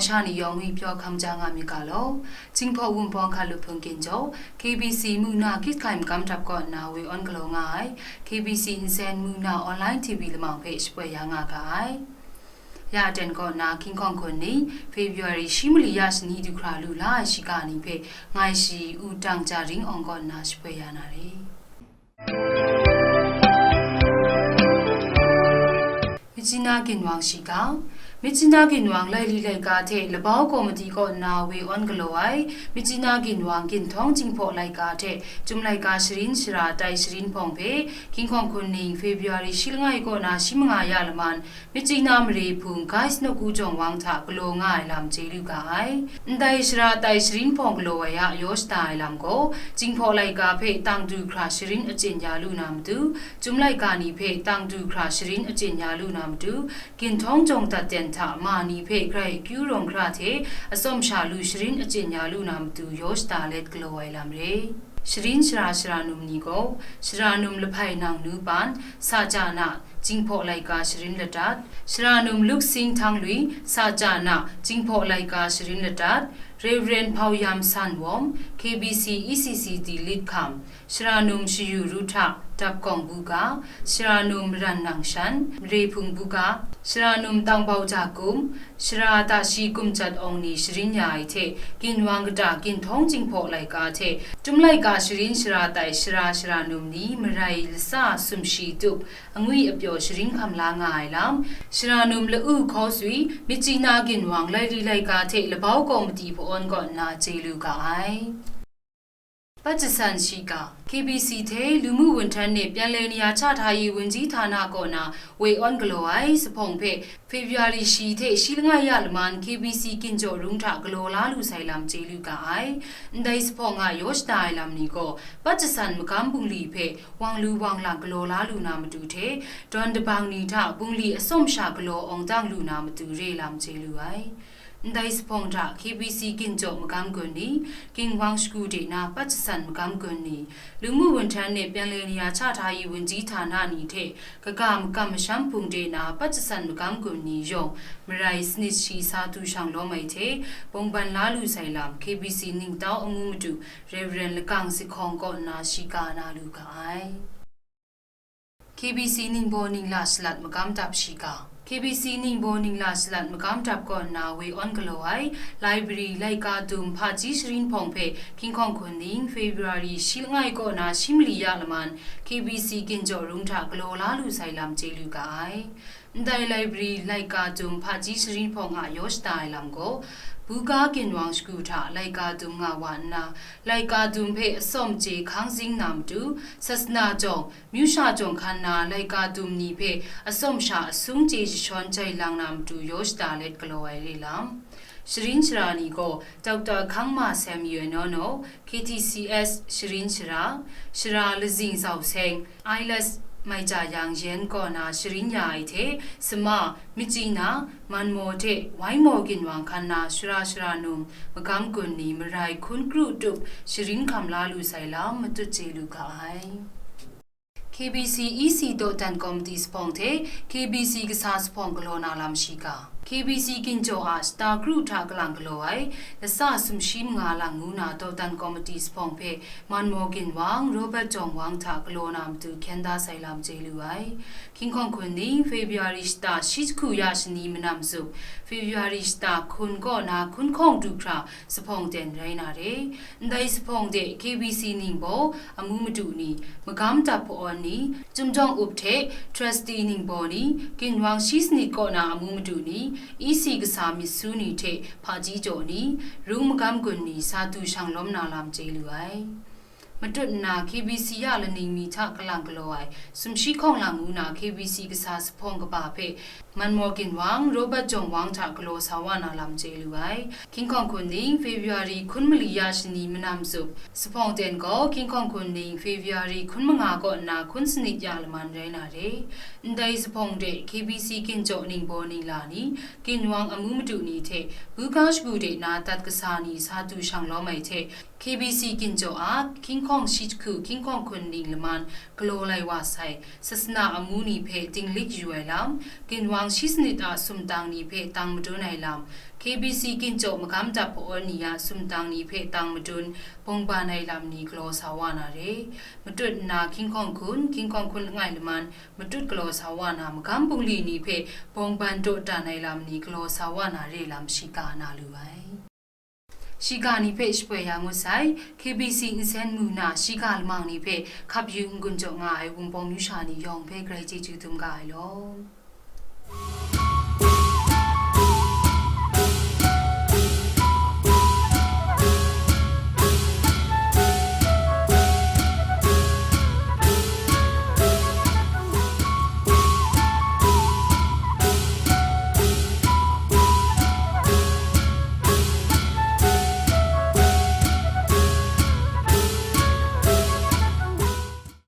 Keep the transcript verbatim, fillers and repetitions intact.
Sha ni yawng ngwi pyaw hkam ja nga myit ga law. Jinghpaw Wunpawng hkat lup hpung ginjaw, K B C mung na kit hkai magam dap kaw nna woi awn galaw nga ai, K B C nsen mung na online T V lamang hpe shapoi ya nga ga ai. Ya aten kaw nna King Hkawng Hkun ning, February shi mali ya shani du hkra lu la ai shiga ni hpe ngai shi U Dang Ja Ring Awng kaw nna shapoi ya na re. Myitkyina Ginwang shiga. Myitkyina Ginwang laili laika hte Labau Komiti kaw nna woi awn galaw ai, Myitkyina Ginwang ginhtawng Jinghpaw laika hte Chyum laika sharin shara tai sharin hpawng hpe, King Hkawng Hkun ning February shi langai kaw na shi manga ya laman, Myitkyina mare hpung Guys Nawku Jawng Wang hta galaw nga ai lam chye lu ga ai. Ndai shara tai sharin hpawng galaw ai a yaw shada ai lam gaw, Jinghpaw laika hpe tang du hkra sharin achyin ya lu na matu, Chyum laika ni hpe tang du hkra sharin achyin ya lu na matu, ginhtawng jawng dat ten hta ma ni hpe grai akyu rawng hkra hte atsawm sha lu sharin achyin ya lu na matu yaw shada let galaw ai lam re. Sharin shara shara num ni gaw, shara num Lahpai Nang Nu Pan, Sa Ja Na, Jinghpaw laika sharin ladat, shara num Luk Sing Htang Lui, Sa Ja Na, Jinghpaw laika sharin ladat, Reverend Hpau Yam San Wawm, K B C E C C D Lit Hkam, shara num Shayu Ru Hta, Dap Gawng Buga, shara num Maran Nang Shan, Mare Hpung Buga, shara num Tang Bau Ja Kum, shara Tashi Kum Jat Awng ni sharin ya ai hte, Ginwang kata ginhtawng Jinghpaw laika hte, Chyum laika sharin shara tai shara shara num ni marai lasa sumshi tup, angwi apyaw sharin hkam la nga ai lam, shara num La-u Hkaw Swi, Myitkyina Ginwang laili laika hte Labau Komiti hpawn kaw nna chye lu ga ai. Pat Jasan shiga, K B C hte Lu mu Wunhtan ne Pyanle Ni Ya Cha Hta Yi Wunji Hta Na kaw na woi awn galaw ai Sahpawng hpe February shi hte shi langai ya laman K B C Ginjaw Rung hta galaw la lu sai lam chye lu ga ai. Ndai Sahpawng a yaw shada ai lam ni gaw, Pat Jasan magam bungli hpe wang lu wang lang galaw la lu na matu hte, dawn dabang ni hta bungli atsawm sha galaw awng dang lu na matu re lam chye lu ai. Ndai Sahpawng hta K B C Ginjaw magam gun ni, Ginwang shagu de na Pat Jasan magam gun ni, Lu mu Wunhtan ne Pyanle Ni Ya Cha Hta Yi Wunji Hta Na ni hte kaga makam masham hpung de na Pat Jasan magam gun ni yawng marai sanit shi sa du shang lawm ai hte, bawngban la lu sai lam K B C ningtau amu madu Reverend Lakang Zihkawng kaw nna shiga na lu ga ai. K B C ningbaw ningla shalat magam dap shiga. K B C ningbaw ningla shalat magam dap kaw nna woi awn galaw ai, library laika dum hpaji sharin hpawng hpe King Hkawng Hkun ning February shi langai kaw na shi mali ya laman K B C Ginjaw Rung hta galaw la lu sai lam chye lu ga ai. Ndai library laika dum hpaji sharin hpawng a yaw shada ai lam gaw, Buga Ginwang shagu hta laika dum nga wa nna, laika dum hpe atsawm chye hkang zing na matu, sasana jawng, Myu sha jawng hkan na laika dum ni hpe atsawm sha asung chye jashawn jai lang na matu yaw shada let galaw ai re lam. Sharin shara ni gaw, Doctor Hkangma Samuel Nono, K T C S sharin shara, shara Lazing Zau Seng, Ailas Mai Jayang Yen kaw na sharin ya ai hte, Sama, Myitkyina, Manmaw hte Waimaw Ginwang hkan na shara shara num, magam gun ni marai hkun kru tup sharin hkam la lu sai lam matut chye lu ga ai. K B C E C dawdan komiti sahpawng hte K B C kasa sahpawng galaw na lam shiga. K B C Ginjaw a shata kru hta kalang galaw ai, lasa sumshi manga lang ngu na dawdan komiti sahpawng hpe Manmaw Ginwang, Robert Jawng Wang hta galaw na matu hkyen da sai lam chye lu ai. King Hkawng Hkun ning February shata shi jahku ya shani manam zup, February shata hkun kaw na hkun hkawng du hkra sahpawng ten rai na re. Ndai sahpawng de K B C ningbaw, amu madu ni, magam dap hpa-awn ni, Chyum jawng up hte trustee ningbaw ni, Ginwang shi sanit kaw na amu madu ni, E C kasa myit su ni hte hpaji jaw ni, rung magam gun ni sa du shang lawm na lam chye lu ai. Matut nna K B C ya laning mi hta kalang galaw ai, sumshi hkawng lang ngu na K B C kasa sahpawng kaba hpe Manmaw Ginwang, Robert Jawng Wang hta galaw sa wa na lam chye lu ai. King Hkawng Hkun ning February hkun mali ya shani manam zup, sahpawng ten gaw King Hkawng Hkun ning February hkun manga kaw nna hkun sanit ya laman rai na re. Ndai sahpawng de K B C Ginjaw ningbaw ningla ni, Ginwang amu madu ni hte, buga shagu de na dat kasa ni sa du shang lawm ai hte, K B C Ginjaw a King hkawng shi jahku hkying hkawng hkun ning laman galaw lai wa sai, sasana amu ni hpe dinglik yu ai lam, ginwang shi sanit a sumtang ni hpe tang madun ai lam, K B C ginchawk magam dap pa-awn ni a sumtang ni hpe tang madun bawngban ai lam ni galaw sa wa na re. Matut nna hkying hkawng hkun, hkying hkawng hkun langai laman matut galaw sa wa na, magam bungli ni hpe bawngban dawdan ai lam ni galaw sa wa na re lam shiga na lu ai. Shiga ni hpe shapoi ya ngut sai, K B C nsen mu na shiga lamang ni hpe hkap yu n-gun jaw nga ai Wunpawng yu sha ni yawng hpe grai chyeju dum ga ai law.